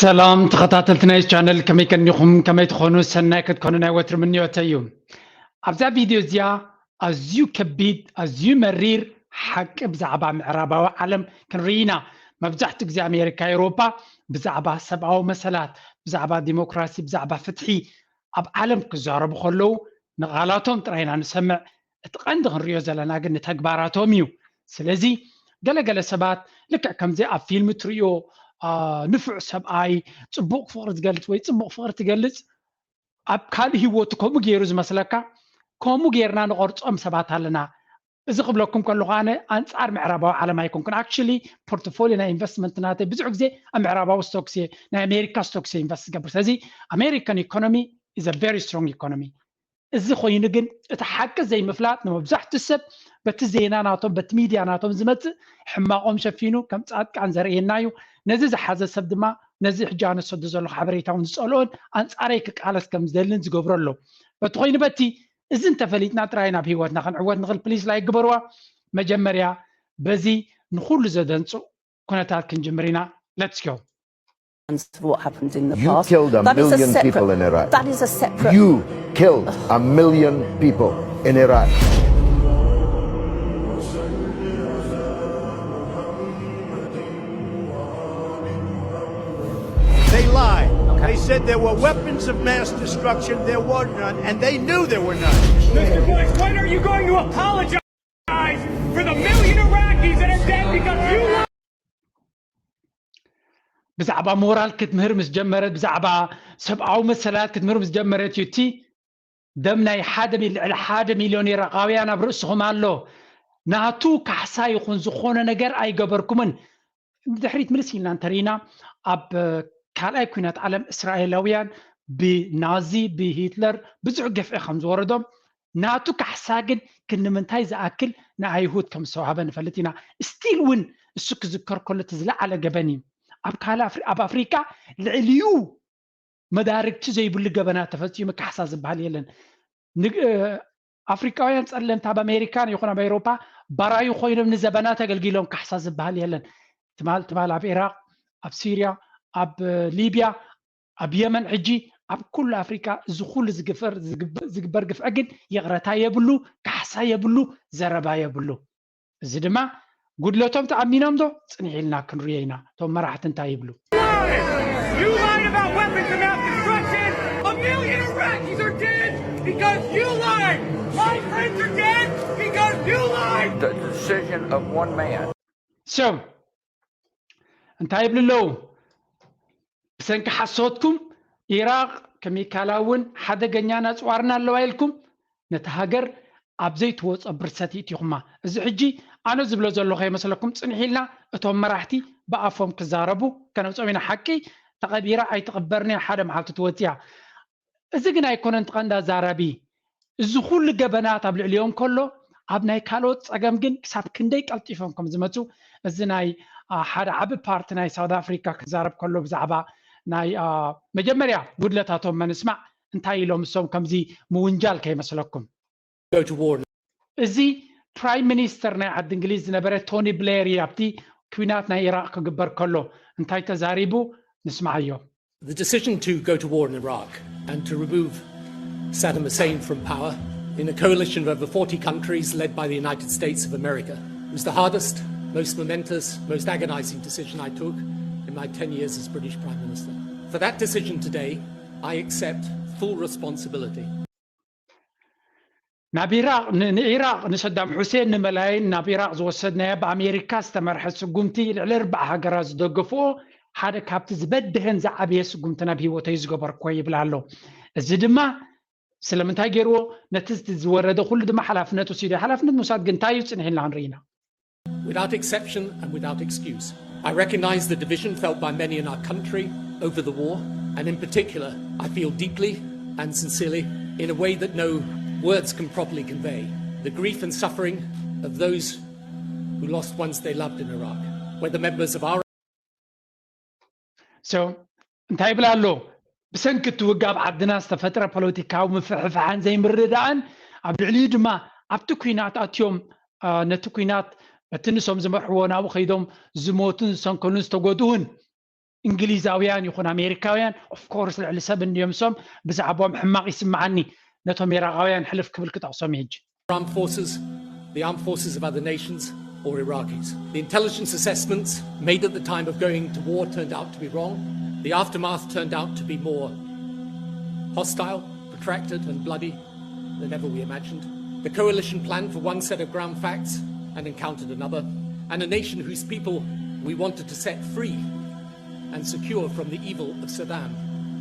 ሰላም ተኸታተልቲ ናይ ቻነል፣ ከመይ ከኒኹም? ከመይ ትኾኑ? ሰናይ ክትኮኑ ናይ ወትሪ ምንዮተ እዩ። ኣብዛ ቪድዮ እዚኣ ኣዝዩ ከቢድ፣ ኣዝዩ መሪር ሓቂ ብዛዕባ ምዕራባዊ ዓለም ክንርኢ ኢና። መብዛሕትኡ ግዜ ኣሜሪካ፣ ኤውሮፓ ብዛዕባ ሰብኣዊ መሰላት፣ ብዛዕባ ዲሞክራሲ፣ ብዛዕባ ፍትሒ ኣብ ዓለም ክዛረቡ ከለዉ ንቓላቶም ጥራይ ኢና ንሰምዕ። እቲ ቀንዲ ክንሪኦ ዘለና ግን ንተግባራቶም እዩ። ስለዚ ገለገለ ሰባት ልክዕ ከምዚ ኣብ ፊልም ትርእዮ፣ አ፣ ንፉዕ ሰብኣይ፣ ጽቡቕ ፍቕሪ ዝገልጽ ወይ ጽቡቕ ፍቕሪ ትገልጽ፣ ኣብ ካልእ ህይወቱ ከምኡ ገይሩ ዝመስለካ፣ ከምኡ ጌርና ንቐርጾም ሰባት ኣለና። እዚ ክብለኩም ከለኹ ኣነ ኣንጻር ምዕራባዊ ዓለም ኣይኮንኩን። Actually ፖርትፎሊዮ ናይ ኢንቨስትመንት ናተይ ብዙሕ ግዜ ኣብ ምዕራባዊ ስቶክስ እየ፣ ናይ ኣሜሪካ ስቶክስ እየ ኢንቨስት ዝገብር። ስለዚ ኣሜሪካን ኢኮኖሚ is a very strong economy። እዚ ኮይኑ ግን እቲ ሓቂ ዘይምፍላጥ ንመብዛሕትኡ ሰብ በቲ ዜና ናቶም፣ በቲ ሚድያ ናቶም ዝመጽእ ሕማቖም ሸፊኑ ከም ጻድቃን ዘርእየና እዩ። ነዚ ዝሓዘ ሰብ ድማ ነዚ ሕጂ ኣነ ዝሰዶ ዘለኹ ሓበሬታ እውን ዝጸልኦን ኣንጻረይ ክቃለስ ከም ዝደልን ዝገብሮ ኣሎ። በቲ ኮይኑ በቲ እዚ እንተፈሊጥና ጥራይ ናብ ህይወትና ክንዕወት ንኽእል። ፕሊስ ላይክ ግበርዋ። መጀመርያ በዚ ንኹሉ ዘደንጹ ኩነታት ክንጅምር ኢና። Let's go። For what happened in the You past. killed a That is a million separate. People in Iraq. That is a separate. You killed a million people in Iraq. They lied. They said there were weapons of mass destruction. There were none, and they knew there were none. Mister Bush, when are you going to apologize for the million Iraqis that are dead because you lied? ብዛዕባ ሞራል ክትምህር ምስ ጀመረት፣ ብዛዕባ ሰብኣዊ መሰላት ክትምህር ምስ ጀመረት እዩ እቲ ደም ናይ ሓደ ሚል- ልዕሊ ሓደ ሚልዮን ኢራቃውያን ኣብ ርእስኹም ኣሎ። ናቱ ካሕሳ ይኹን ዝኾነ ነገር ኣይገበርኩምን። ንድሕሪት ምልስ ኢልና እንተሪና፣ ኣብ ካልኣይ ኩናት ዓለም እስራኤላውያን ብናዚ ብሂትለር ብዙሕ ግፍዒ ከም ዝወረዶም፣ ናቱ ካሕሳ ግን ክንምንታይ ዝኣክል ንኣይሁድ ከም ዝተዋህበ ንፈልጥ ኢና። ስቲል እውን እሱ ክዝከር ከሎ እቲ ዝለዓለ ገበን እዩ። ኣብ ካልእ ኣፍሪ- ኣብ ኣፍሪካ ልዕሊኡ መዳርግቲ ዘይብሉ ገበናት ተፈፂሙ። ካሕሳ ዝበሃል የለን። ንግ- እ፣ ኣፍሪካውያን ጸለምቲ ኣብ ኣሜሪካን ይኹን ኣብ ኤውሮፓ ባራዩ ኮይኖም ንዘበናት ኣገልጊሎም። ካሕሳ ዝበሃል የለን። ትማል ትማል ኣብ ኢራቅ፣ ኣብ ሲርያ፣ ኣብ ሊብያ፣ ኣብ የመን፣ ሕጂ ኣብ ኩሉ ኣፍሪካ እዚ ኩሉ ዝግፈር- ዝግብ- ዝግበር ግፍዒ ግን ይቕረታ የብሉ፣ ካሕሳ የብሉ፣ ዘረባ የብሉ። እዚ ድማ ጉድለቶም ተኣሚኖም ዶ? ጽኒሕ ኢልና ክንሪኦ ኢና። እቶም መራሕቲ እንታይ ይብሉ? You lied about weapons of mass destruction. A million Iraqis are dead because you lied. My friends are dead because you lied. The decision of one man. So እንታይ ይብሉ ኣለዉ? ብሰንኪ ሓሶትኩም ኢራቅ ኬሚካላውን ሓደገኛን ኣጽዋርና ኣለዋ ኢልኩም ነቲ ሃገር ኣብ ዘይትወጾ ብርሰት ይእቲኹማ። እዚ ሕጂ ኣነ ዝብሎ ዘለኹ ከይመስለኩም፣ ጽንሕ ኢልና እቶም መራሕቲ ብኣፎም ክዛረቡ ከነምጾም ኢና። ሓቂ ተቐቢራ ኣይትቕበርን እያ፣ ሓደ መዓልቲ ትወጽእ እያ። እዚ ግን ኣይኮነን እቲ ቀንዲ ኣዛራቢ። እዚ ኩሉ ገበናት ኣብ ልዕሊኦም ከሎ ኣብ ናይ ካልኦት ጸገም ግን ክሳብ ክንደይ ቀልጢፎም ከም ዝመጹ እዚ ናይ አ፣ ሓደ ዓቢ ፓርቲ ናይ ሳውት ኣፍሪካ ክዛረብ ከሎ ብዛዕባ ናይ አ፣ መጀመርያ ጉድለታቶም መንስማዕ እንታይ ኢሎም እሶም ከምዚ ምውንጃል ከይመስለኩም። Go to war. እዚ ፕራይም ሚኒስተር ናይ ዓዲ እንግሊዝ ዝነበረ ቶኒ ብሌር እዩ ኣብቲ ኩናት ናይ ኢራቅ ክግበር ከሎ እንታይ ተዛሪቡ ንስማዓዮ። The decision to go to war in Iraq and to remove Saddam Hussein from power in a coalition of over forty countries led by the United States of America was the hardest, most momentous, most agonizing decision I took in my ten years as British Prime Minister. For that decision today, I accept full responsibility. ናብ ኢራቅ ን- ንኢራቅ ንሰዳም ሑሴን ንምእላይን ናብ ኢራቅ ዝወሰድናዮ ብኣሜሪካ ዝተመርሐ ስጉምቲ ልዕሊ ኣርባዓ ሃገራት ዝደገፍኦ ሓደ ካብቲ ዝበደሀን ዝዓበየ ስጉምቲ ናብ ህይወተይ ዝገበርኩዎ ይብል ኣሎ። እዚ ድማ ስለምንታይ ገይርዎ? ነቲ ዝወረደ ኩሉ ድማ ሓላፍነት ወሲዱ። ሓላፍነት ምውሳድ ግን እንታይ እዩ? ጽንሕ ኢልና ክንርኢ ኢና። Without exception and without excuse, I recognize the division felt by many in our country over the war, and in particular, I feel deeply and sincerely, in a way that no words can properly convey, the grief and suffering of those who lost ones they loved in Iraq, whether members of our So እንታይ ይብል ኣሎ? ብሰንኪ እቲ ውግእ ኣብ ዓድና ዝተፈጥረ ፖለቲካዊ ምፍሕፋሕን ዘይምርድዳእን ኣብ ልዕሊኡ ድማ ኣብቲ ኲናት ኣትዮም፣ አ፣ ነቲ ኲናት በቲ ንሶም ዝመርሕዎ ናብኡ ከይዶም ዝሞቱን ዝሰንከሉን ዝተጎድኡን እንግሊዛውያን ይኹን ኣሜሪካውያን of course ልዕሊ ሰብ እንድዮም ሶም ብዛዕባኦም ሕማቕ ይስምዓኒ። ነቶም ኢራቓውያን ሕልፍ ክብል ክጠቕሶም እዩ ሕጂ። Armed forces, the armed forces of other nations or Iraqis. The intelligence assessments made at the time of going to war turned out to be wrong. The aftermath turned out to be more hostile, protracted, and bloody than ever we imagined. The coalition planned for one set of ground facts and encountered another, and a nation whose people we wanted to set free and secure from the evil of Saddam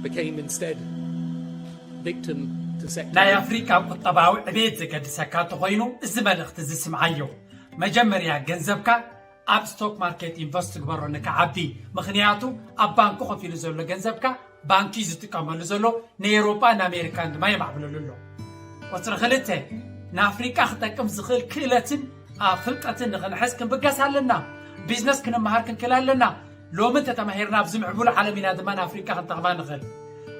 became instead victim to sectarian. ናይ ኣፍሪቃ ቁጠባዊ ዕቤት ዘገድሰካ እንተኾይኑ እዚ መልእኽቲ እዚ ስምዓዮ። መጀመርያ ገንዘብካ ኣብ ስቶክ ማርኬት ኢንቨስት ግበሮ ንክዓቢ። ምኽንያቱ ኣብ ባንኪ ኮፍ ኢሉ ዘሎ ገንዘብካ ባንኪ እዩ ዝጥቀመሉ ዘሎ፣ ንኤውሮጳን ኣሜሪካን ድማ የማዕብለሉ ኣሎ። ቁፅሪ ክልተ፣ ንኣፍሪቃ ክጠቅም ዝኽእል ክእለትን ፍልጠትን ንኽንሕዝ ክንብገስ ኣለና። ቢዝነስ ክንመሃር ክንክእል ኣለና። ሎሚ እንተተማሂርና ኣብዚ ምዕቡል ዓለም ኢና ድማ ንኣፍሪቃ ክንጠቕማ ንኽእል።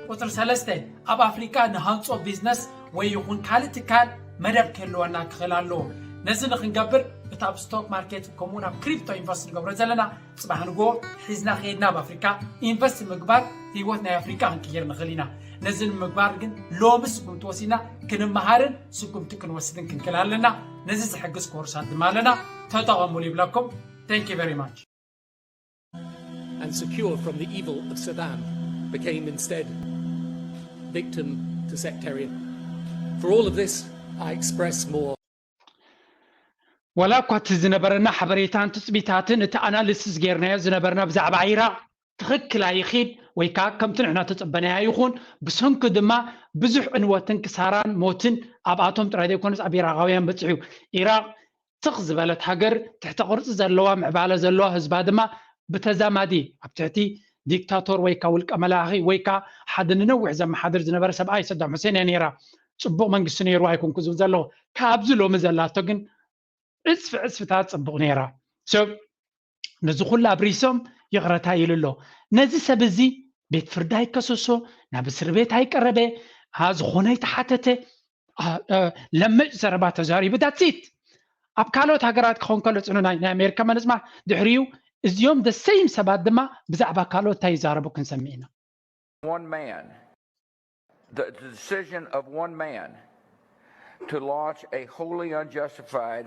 ቁፅሪ ሰለስተ፣ ኣብ ኣፍሪቃ ንሃንጾ ቢዝነስ ወይ ይኹን ካልእ ትካል መደብ ክህልወና ክኽእል ኣለዎ። ነዚ ንክንገብር እቲ ኣብ ስቶክ ማርኬት ከምኡውን ኣብ ክሪፕቶ ኢንቨስት ንገብሮ ዘለና ፅባሕ ንግሆ ሒዝና ከይድና ኣብ ኣፍሪካ ኢንቨስት ምግባር ህይወት ናይ ኣፍሪካ ክንቅይር ንኽእል ኢና። ነዚ ንምግባር ግን ሎሚ ስጉምቲ ወሲድና ክንመሃርን ስጉምቲ ክንወስድን ክንክእል ኣለና። ነዚ ዝሕግዝ ኮርሳት ድማ ኣለና፣ ተጠቐሙሉ ይብለኩም። Thank you very much. And secure from the evil of Saddam became instead victim to sectarian. For all of this, I express more. ዋላ እኳ እቲ ዝነበረና ሓበሬታን ትፅቢታትን እቲ ኣናሊሲስ ጌርናዮ ዝነበርና ብዛዕባ ኢራቕ ትኽክል ኣይኺድ ወይ ከዓ ከምቲ ንሕና ተፀበናዮ ይኹን፣ ብሰንኩ ድማ ብዙሕ ዕንወትን ክሳራን ሞትን ኣብኣቶም ጥራይ ዘይኮነስ ኣብ ኢራቓውያን በፂሑ። ኢራቕ ትኽ ዝበለት ሃገር፣ ትሕተ ቅርፂ ዘለዋ፣ ምዕባለ ዘለዋ፣ ህዝባ ድማ ብተዛማዲ ኣብ ትሕቲ ዲክታቶር ወይ ከዓ ውልቀ መላኺ ወይ ከዓ ሓደ ንነዊሕ ዘመሓድር ዝነበረ ሰብኣይ ሰዳም ሑሴን እያ ነይራ። ፅቡቕ መንግስቲ ነይሩ ኣይኮንኩ ዝብል ዘለኹ። ካብዚ ሎሚ ዘላቶ ግን ዕፅፊ ዕፅፍታት ፅቡቕ ነይራ። ሰብ ነዚ ኩሉ ኣብሪሶም ይቕረታ ኢሉ ኣሎ። ነዚ ሰብ እዚ ቤት ፍርዲ ኣይከሰሶ፣ ናብ እስር ቤት ኣይቀረበ፣ ዝኾነ ኣይተሓተተ፣ ለምጭ ዘረባ ተዛሪቡ፣ that's it። ኣብ ካልኦት ሃገራት ክኸውን ከሎ ፅኑ ናይ ኣሜሪካ መነፅማ ድሕሪኡ እዚኦም the same ሰባት ድማ ብዛዕባ ካልኦት እንታይ ይዛረቡ ክንሰምዕ ኢና። One man, the decision of one man to launch a wholly unjustified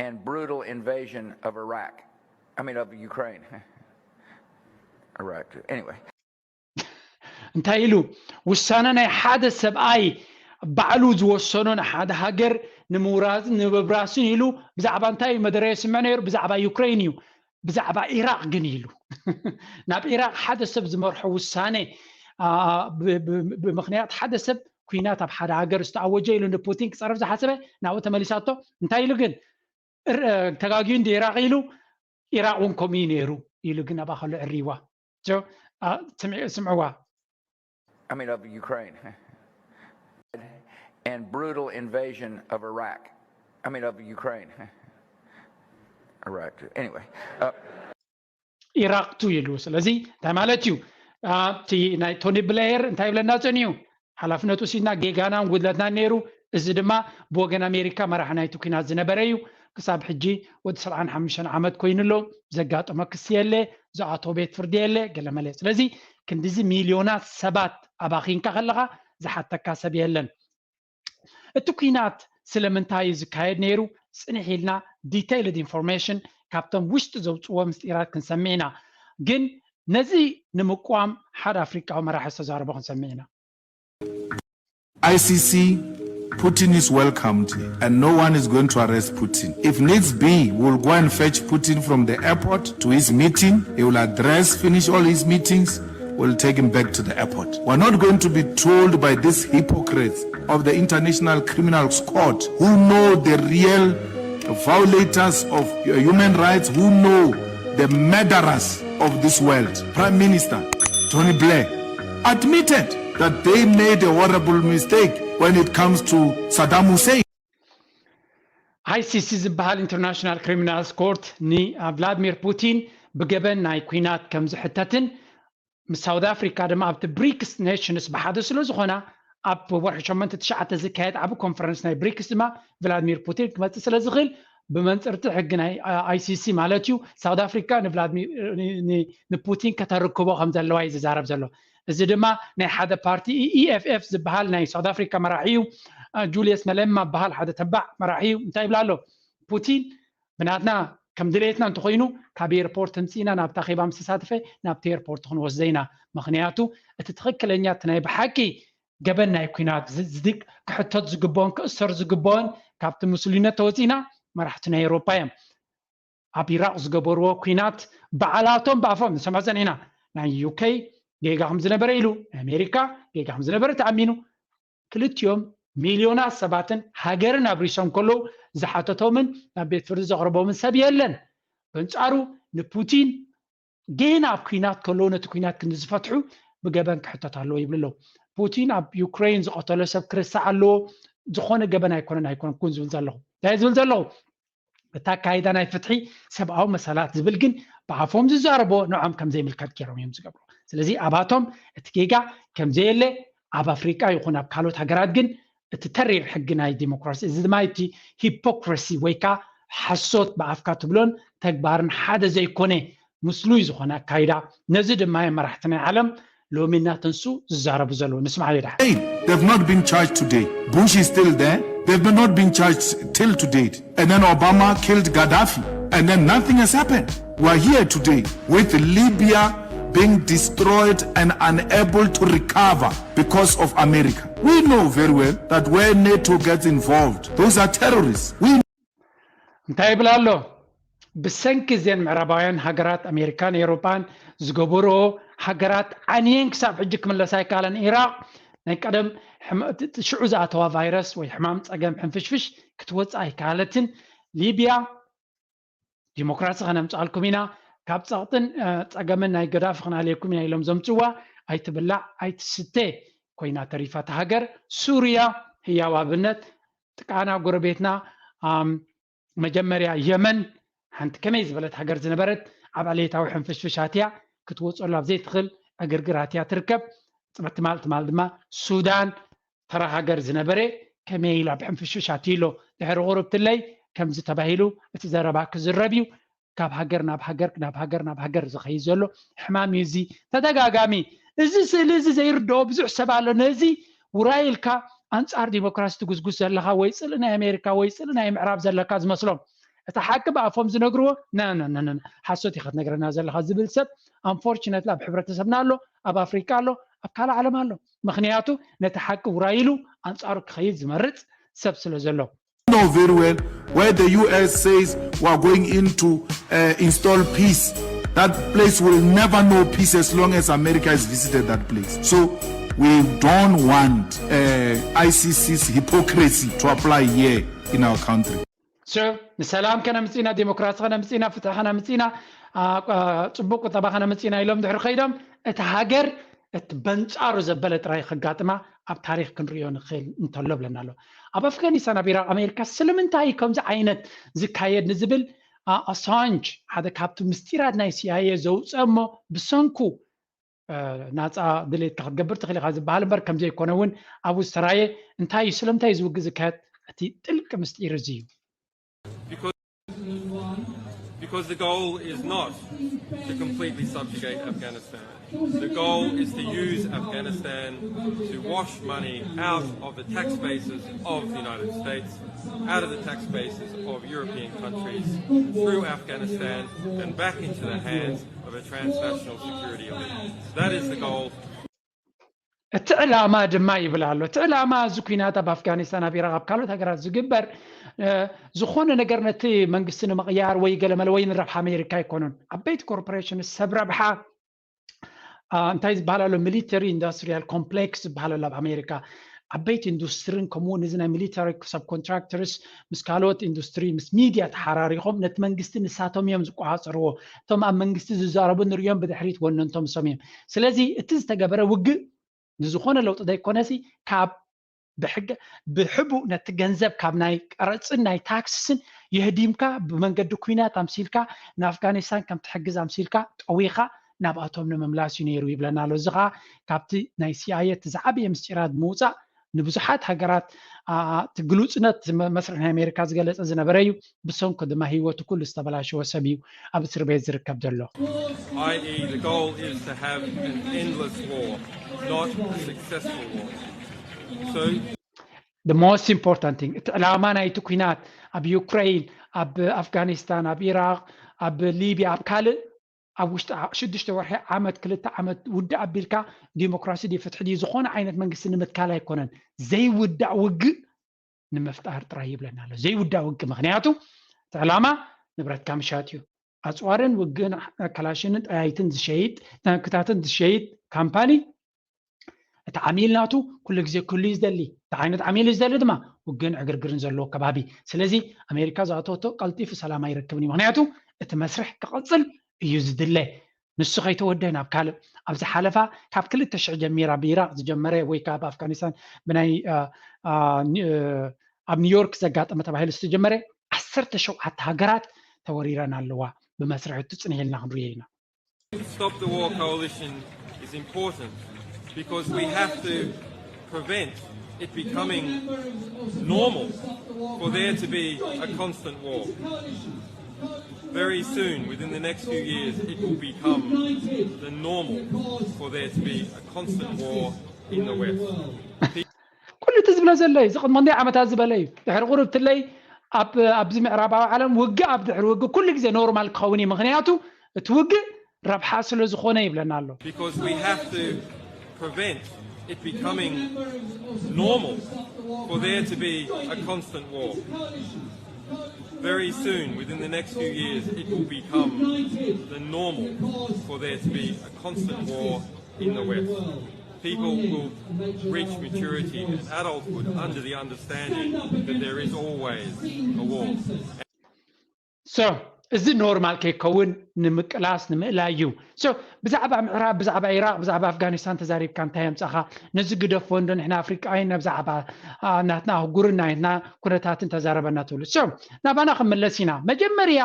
and brutal invasion of Iraq. I mean, of Ukraine. Iraq. Anyway. እንታይ ኢሉ? ውሳነ ናይ ሓደ ሰብኣይ ባዕሉ ዝወሰኖ ንሓደ ሃገር ንምውራዝን ንምብራስን ኢሉ ብዛዕባ እንታይ እዩ መደረ የስምዕ ነይሩ? ብዛዕባ ዩክሬን እዩ። ብዛዕባ ኢራቕ ግን ኢሉ ናብ ኢራቕ ሓደ ሰብ ዝመርሖ ውሳነ ብምክንያት ሓደ ሰብ ኩናት ኣብ ሓደ ሃገር ዝተኣወጀ ኢሉ ንፑቲን ክፀርፍ ዝሓሰበ ናብኡ ተመሊሳቶ። እንታይ ኢሉ ግን ተጋጊዩ እንዲ ኢራቕ ኢሉ ኢራቕ እውን ከምኡ እዩ ነይሩ ኢሉ ግን ኣብኣ ከሎ ዕሪዋ። ስምዕዋ። I mean, of Ukraine. And brutal invasion of Iraq. I mean, of Ukraine. Iraq. Anyway. Uh... ኢራቅ ቱ ኢሉ። ስለዚ እንታይ ማለት እዩ? እቲ ናይ ቶኒ ብሌየር እንታይ ይብለና ጸኒዩ? ሓላፍነቱ ሲና ጌጋናን ጉድለትናን ነይሩ። እዚ ድማ ብወገን ኣሜሪካ መራሒ ናይቲ ኩናት ዝነበረ እዩ። ክሳብ ሕጂ ወዲ ሰብዓን ሓሙሽተን ዓመት ኮይኑ ኣሎ። ዘጋጠሞ ክሲ የለ፣ ዝኣተወ ቤት ፍርዲ የለ፣ ገለመለ። ስለዚ ክንድዚ ሚልዮናት ሰባት ኣባኺንካ ከለኻ ዝሓተካ ሰብ የለን። እቲ ኩናት ስለምንታይ እዩ ዝካየድ ነይሩ? ጽንሕ ኢልና ዲቴይልድ ኢንፎርሜሽን ካብቶም ውሽጢ ዘውፅዎ ምስጢራት ክንሰምዕ ኢና። ግን ነዚ ንምቋም ሓደ ኣፍሪቃዊ መራሒ ዝተዛረቦ ክንሰምዕ ኢና። I C C, Putin is welcomed here, and no one is going to arrest Putin. If needs be, we'll go and fetch Putin from the airport to his meeting. He will address, finish all his meetings. We'll take him back to the airport. We're not going to be told by these hypocrites of the International Criminal Court who know the real violators of human rights, who know the murderers of this world. Prime Minister Tony Blair admitted that they made a horrible mistake when it comes to Saddam Hussein. I C C ዝበሃል ኢንተርናሽናል ክሪሚናልስ ኮርት ንቭላድሚር ፑቲን ብገበን ናይ ኩናት ከም ዝሕተትን ምስ ሳውት ኣፍሪካ ድማ ኣብቲ ብሪክስ ኔሽንስ ብሓደ ስለ ዝኾና ኣብ ወርሒ ሸሞንተ ትሽዓተ ዝካየድ ዓቢ ኮንፈረንስ ናይ ብሪክስ ድማ ቭላድሚር ፑቲን ክመፅእ ስለ ዝኽእል ብመንፅርቲ ሕጊ ናይ ICC ማለት እዩ፣ ሳውት ኣፍሪካ ንቭላድሚር ንፑቲን ከተርክቦ ከም ዘለዋ እዩ ዝዛረብ ዘሎ። እዚ ድማ ናይ ሓደ ፓርቲ EFF ዝበሃል ናይ ሳውት ኣፍሪካ መራሒ እዩ። ጁልየስ መለማ ዝበሃል ሓደ ተባዕ መራሒ እዩ። እንታይ ይብላ ኣሎ? ፑቲን ብናትና ከም ድሌትና እንተኮይኑ ካብ ኤርፖርት ምፅእና ናብታ ኼባ ምስ ተሳተፈ ናብቲ ኤርፖርት ክንወስዶ ኢና። ምክንያቱ እቲ ትኽክለኛ እቲ ናይ ብሓቂ ገበን ናይ ኩናት ክሕተት ዝግብኦን ክእሰር ዝግብኦን ካብቲ ምስሉይነት ተወፂእና መራሕቲ ናይ ኤውሮፓ እዮም። ኣብ ኢራቅ ዝገበርዎ ኩናት ባዕላቶም ብኣፎም ንሰምዖ ፀኒሕና። ናይ UK ጌጋ ከም ዝነበረ ኢሉ፣ ናይ ኣሜሪካ ጌጋ ከም ዝነበረ ተኣሚኑ። ክልቲኦም ሚልዮናት ሰባትን ሃገርን ኣብሪሶም ከለዉ ዝሓተቶምን ናብ ቤት ፍርዲ ዘቕረቦምን ሰብ የለን። በንጻሩ ንፑቲን ገና ኣብ ኩናት ከለዉ ነቲ ኩናት ክንዲ ዝፈትሑ ብገበን ክሕተት ኣለዎ ይብሉ ኣለዉ። ፑቲን ኣብ ዩክሬን ዝቐተሎ ሰብ ክርሳዕ ኣለዎ። ዝኾነ ገበን ኣይኮነን ኣይኮንኩን ዝብል ዘለኹ እንታይ ዝብል ዘለኹ እቲ ኣካይዳ ናይ ፍትሒ ሰብኣዊ መሰላት ዝብል ግን ብኣፎም ዝዛረቦ ንዖም ከም ዘይምልከት ገይሮም እዮም ዝገብሩ። ስለዚ ኣባቶም እቲ ጌጋ ከም ዘየለ ኣብ ኣፍሪቃ ይኹን ኣብ ካልኦት ሃገራት ግን እቲ ተሪር ሕጊ ናይ ዲሞክራሲ እዚ ድማ እቲ ሂፖክራሲ ወይ ከዓ ሓሶት ብኣፍካ ትብሎን ተግባርን ሓደ ዘይኮነ ምስሉይ ዝኾነ ኣካይዳ ነዚ ድማ እዮም መራሕቲ ናይ ዓለም ሎሚ እናተንሱ ዝዛረቡ ዘለዉ። ንስማዕ ዮዳ Hey, they've not been charged today. Bush is still there. They've not been charged till to date. And then Obama killed Gaddafi. And then nothing has happened. We're here today with Libya being destroyed and unable to recover because of America. We know very well that where NATO gets involved, those are terrorists. We እንታይ ይብል ኣሎ? ብሰንኪ እዘን ምዕራባውያን ሃገራት ኣሜሪካን ኤውሮጳን ዝገበርኦ ሃገራት ዓንየን ክሳብ ሕጂ ክምለሳ ኣይከኣለን። ኢራቕ ናይ ቀደም ሽዑ ዝኣተዋ ቫይረስ ወይ ሕማም ጸገም ሕንፍሽፍሽ ክትወፅእ ኣይከኣለትን። ሊብያ ዲሞክራሲ ከነምፅኣልኩም ኢና፣ ካብ ፀቕጥን ፀገምን ናይ ገዳፊ ክናልየኩም ኢና ኢሎም ዘምፅዋ ኣይትብላዕ ኣይትስተ ኮይና ተሪፋ እታ ሃገር። ሱርያ ህያው ኣብነት ጥቃና ጎረቤትና መጀመርያ የመን ሓንቲ ከመይ ዝበለት ሃገር ዝነበረት ኣብ ዕሌታዊ ሕንፍሽፍሽ ኣትያ ክትወፀሉ ኣብ ዘይትኽእል ዕግርግር ኣትያ ትርከብ። ፅበት ትማል ትማል ድማ ሱዳን ተራ ሃገር ዝነበረ ከመይ ኢላ ብሕንፍሽፍሽ ኣትዩ ኣሎ ድሕሪ ቁርብትለይ ከምዚ ተባሂሉ እቲ ዘረባ ክዝረብ እዩ። ካብ ሃገር ናብ ሃገር ናብ ሃገር ናብ ሃገር ዝኸይድ ዘሎ ሕማም እዩ። እዚ ተደጋጋሚ እዚ ስእሊ እዚ ዘይርድኦ ብዙሕ ሰብ ኣሎ። ነዚ ውራይ ኢልካ ኣንጻር ዲሞክራሲ ትጉስጉስ ዘለኻ ወይ ጽልኢ ናይ ኣሜሪካ ወይ ጽልኢ ናይ ምዕራብ ዘለካ ዝመስሎም እቲ ሓቂ ብኣፎም ዝነግርዎ ነነነነ ሓሶት ኢኻ ትነግረና ዘለኻ ዝብል ሰብ unfortunately ኣብ ሕብረተሰብና ኣሎ፣ ኣብ ኣፍሪቃ ኣሎ፣ ኣብ ካልእ ዓለም ኣሎ። ምክንያቱ ነቲ ሓቂ ውራይ ኢሉ ኣንጻሩ ክኸይድ ዝመርጽ ሰብ ስለ ዘሎ። know very well where the U S says we are going in to uh, install peace. That place will never know peace as long as America has visited that place. So we don't want uh, I C C's hypocrisy to apply here in our country. So ንሰላም ከነምፅእና፣ ዲሞክራሲ ከነምፅእና፣ ፍትሒ ከነምፅእና፣ አ፣ አ፣ ፅቡቅ ቁጠባ ከነምፅእና ኢሎም ድሕሪ ከይዶም እቲ ሃገር እቲ በንጻሩ ዘበለ ጥራይ ከጋጥማ ኣብ ታሪክ ክንሪኦ ንኽእል እንተሎ ብለና ኣሎ። ኣብ ኣፍጋኒስታን ኣብ ኢራቅ ኣሜሪካ ስለምንታይ ከምዚ ዓይነት ዝካየድ ንዝብል ኣሳንጅ ሓደ ካብቲ ምስጢራት ናይ ሲኣይኤ ዘውፅአ እሞ ብሰንኩ ናፃ ድሌትካ ክትገብር ትኽእል ኢኻ ዝበሃል እምበር ከምዘይኮነ እውን ኣብኡ ዝተራየ እንታይ እዩ ስለምንታይ እዩ ዝውግእ ዝካየድ እቲ ጥልቂ ምስጢር እዚ እዩ። Because the goal is not to completely subjugate Afghanistan. The goal is to use Afghanistan to wash money out of the tax bases of the United States, out of the tax bases of European countries, through Afghanistan and back into the hands of a transnational security elite. That is the goal. እቲ ዕላማ ድማ ይብል ኣሎ። እቲ ዕላማ እዚ ኩናት ኣብ ኣፍጋኒስታን፣ ኣብ ኢራቅ፣ ኣብ ካልኦት ሃገራት ዝግበር ዝኾነ ነገር ነቲ መንግስቲ ንምቕያር ወይ ገለመለ ወይ ንረብሓ ኣሜሪካ ኣይኮኑን። ዓበይቲ ኮርፖሬሽን ሰብ ረብሓ እንታይ ዝበሃል ኣሎ ሚሊተሪ ኢንዱስትሪያል ኮምፕሌክስ ዝበሃል ኣሎ ኣብ ኣሜሪካ ዓበይቲ ኢንዱስትሪን ከምኡ እውን እዚ ናይ ሚሊተሪ ሰብ ኮንትራክተርስ ምስ ካልኦት ኢንዱስትሪ ምስ ሚድያ ተሓራሪኾም ነቲ መንግስቲ ንሳቶም እዮም ዝቆፃፀርዎ። እቶም ኣብ መንግስቲ ዝዛረቡ ንሪኦም ብድሕሪት ወነንቶም እሶም እዮም። ስለዚ እቲ ዝተገበረ ውግእ ንዝኾነ ለውጢ ዘይኮነሲ ካብ ብሕቡእ ነቲ ገንዘብ ካብ ናይ ቀረፅን ናይ ታክስስን የህዲምካ ብመንገዲ ኩናት ኣምሲልካ ንኣፍጋኒስታን ከም ትሕግዝ ኣምሲልካ ጠዊኻ ናብኣቶም ንምምላስ እዩ ነይሩ ይብለና ኣሎ። እዚ ከዓ ካብቲ ናይ ሲኣይኤ እቲ ዝዓበየ ምስጢራት ብምውፃእ ንብዙሓት ሃገራት እቲ ግሉፅነት መስርሕ ናይ ኣሜሪካ ዝገለፀ ዝነበረ እዩ። ብሰንኩ ድማ ህይወቱ ኩሉ ዝተበላሸወ ሰብ እዩ ኣብ እስር ቤት ዝርከብ ዘሎ። i.e. the goal is to have an endless war, not a successful war. So the most important thing እቲ ዕላማ ናይቲ ኩናት ኣብ ዩክሬን፣ ኣብ ኣፍጋኒስታን፣ ኣብ ኢራቅ፣ ኣብ ሊብያ፣ ኣብ ካልእ ኣብ ውሽጢ ሽዱሽተ ወርሒ ዓመት ክልተ ዓመት ውድእ ኣቢልካ ዲሞክራሲ ድዩ ፍትሒ ድዩ ዝኾነ ዓይነት መንግስቲ ንምትካል ኣይኮነን። ዘይውዳእ ውግእ ንምፍጣር ጥራይ ይብለና ኣሎ። ዘይውዳእ ውግእ ምክንያቱ እቲ ዕላማ ንብረትካ ምሻጥ እዩ። ኣፅዋርን ውግእን ከላሽንን ጠያይትን ዝሸይጥ ታንክታትን ዝሸይጥ ካምፓኒ እቲ ዓሚል ናቱ ኩሉ ግዜ ክህሉ እዩ ዝደሊ። እቲ ዓይነት ዓሚል እዩ ዝደሊ ድማ ውግእን ዕግርግርን ዘለዎ ከባቢ። ስለዚ ኣሜሪካ ዝኣተወቶ ቀልጢፉ ሰላም ኣይረክብን እዩ። ምክንያቱ እቲ መስርሕ ክቐፅል እዩ ዝድለ። ንሱ ከይተወደ ናብ ካልእ ኣብ ዝሓለፋ ካብ ክልተ ሽሕ ጀሚራ ብኢራቅ ዝጀመረ ወይ ካብ ኣፍጋኒስታን ብናይ ኣብ ኒውዮርክ ዘጋጠመ ተባሂሉ ዝተጀመረ ዓሰርተ ሸውዓተ ሃገራት ተወሪረን ኣለዋ። ብመስርሕ እቲ ፅንሕ ኢልና ክንሪኦ ኢና። Stop the War Coalition is important because we have to prevent it becoming normal for there to be a constant war. Very soon, within the next few years, it will become the normal for there to be a constant war in the West. ኩሉ እቲ ዝብለ ዘሎ እዩ። እዚ ቅድሚ ክንደይ ዓመታት ዝበለ እዩ። ድሕሪ ቁሩብ ትለይ ኣብ ኣብዚ ምዕራባዊ ዓለም ውግእ ኣብ ድሕሪ ውግእ ኩሉ ግዜ ኖርማል ክኸውን እዩ። ምክንያቱ እቲ ውግእ ረብሓ ስለ ዝኾነ ይብለና ኣሎ። Because we have to prevent it becoming normal for there to be a constant war. Very soon, within the next few years, it will become the normal for there to be a constant war in the West. People will reach maturity and adulthood under the understanding that there is always a war. So እዚ ኖርማል ከይከውን ንምቅላስ ንምእላይ እዩ። So ብዛዕባ ምዕራብ፣ ብዛዕባ ኢራቅ፣ ብዛዕባ ኣፍጋኒስታን ተዛሪብካ እንታይ የምፃኻ? ነዚ ግደፎ እንዶ ንሕና ኣፍሪቃውያን ብዛዕባ ናትና ኣህጉርን ናትና ኩነታትን ተዛረበና ትብሉ። So ናባና ክንምለስ ኢና። መጀመርያ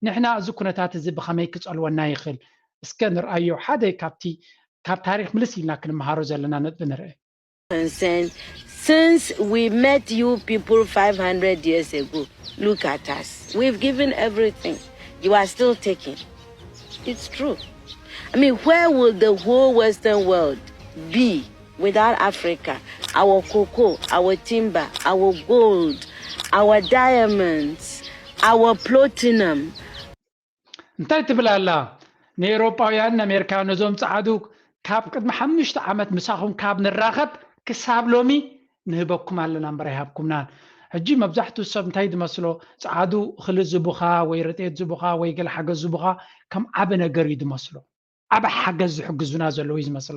ንሕና እዚ ኩነታት እዚ ብኸመይ ክፀልወና ይኽእል? እስከ ንርኣዮ። ሓደ ካብቲ ካብ ታሪክ ምልስ ኢልና ክንመሃሮ ዘለና ነጥቢ ንርእ። Concern since we met you people five hundred years ago. Look at us. We've given everything. You are still taking. It's true. I mean, where will the whole Western world be without Africa? Our cocoa, our timber, our gold, our diamonds, our platinum. እንታይ ትብል ኣላ? ንኤውሮጳውያን ንኣሜሪካውያን ነዞም ጸዓዱ ካብ ቅድሚ ሓሙሽተ ዓመት ምሳኹም ካብ ንራኸብ ክሳብ ሎሚ ንህበኩም ኣለና እምበር ኣይሃብኩምናን። ሕጂ መብዛሕትኡ ሰብ እንታይ ዝመስሎ? ጸዓዱ እኽሊ ዝቡኻ ወይ ረድኤት ዝቡኻ ወይ ገለ ሓገዝ ዝቡኻ ከም ዓቢ ነገር እዩ ዝመስሎ። ዓቢ ሓገዝ ዝሕግዙና ዘለዉ እዩ ዝመስሎ።